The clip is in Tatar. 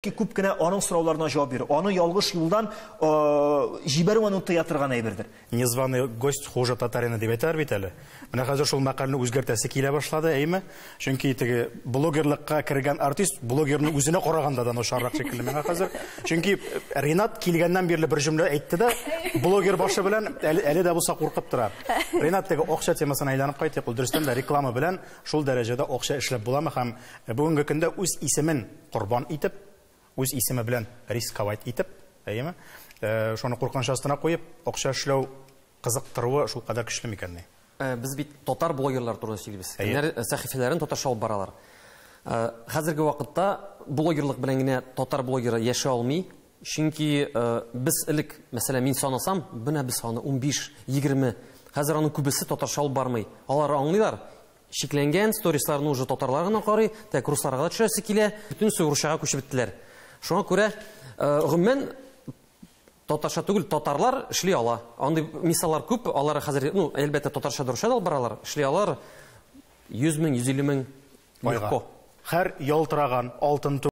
Күп кенә аның сорауларына җавап бирү, аны ялгыш юлдан җибәрү аны тыя торган әйбердер. Незваный гость хуже татарина дип әйтәләр бит әле. Менә хәзер шул мәкальне үзгәртәсе килә башлады, әйме? Чөнки теге блогерлыкка кергән артист блогерның үзенә караганда да начаррак шикелле миңа хәзер. Чөнки Ринат килгәннән бирле бер җөмлә әйтте дә, блогер башы белән әле дә булса куркып тора. Ринат, теге акча темасына әйләнеп кайтыйк. Ул дөрестән дә реклама белән шул дәрәҗәдә акча эшләп буламы һәм бүгенге көндә үз исемен корбан итеп, үз исеме белән рисковать итеп, әйеме? Шуны куркыныч астына куеп, акча эшләү кызыктыруы шул кадәр көчле микәнни? Без бит татар блогерлар турында сөйлибез. Кемнәр сәхифәләрен татарча алып баралар. Хәзерге вакытта блогерлык белән генә татар блогеры яши алмый. Чөнки без элек, мәсәлән, мин санасам, менә без аны 15, 20. Хәзер аның күбесе татарча алып бармый. Алар аңлыйлар. Шикләнгән сторисларны уже татарлар гына карый, тәк русларга да төшәсе килә, бөтенесе урысчага күчеп беттеләр. Шуңа күрә, гомумән, татарча түгел, татарлар эшли ала. Андый мисаллар күп, алар хәзер, ну, әлбәттә, татарча да урысча да алып баралар, эшли алар 100 мең, 150 мең легко. Һәр ялтыраган алтын түгел.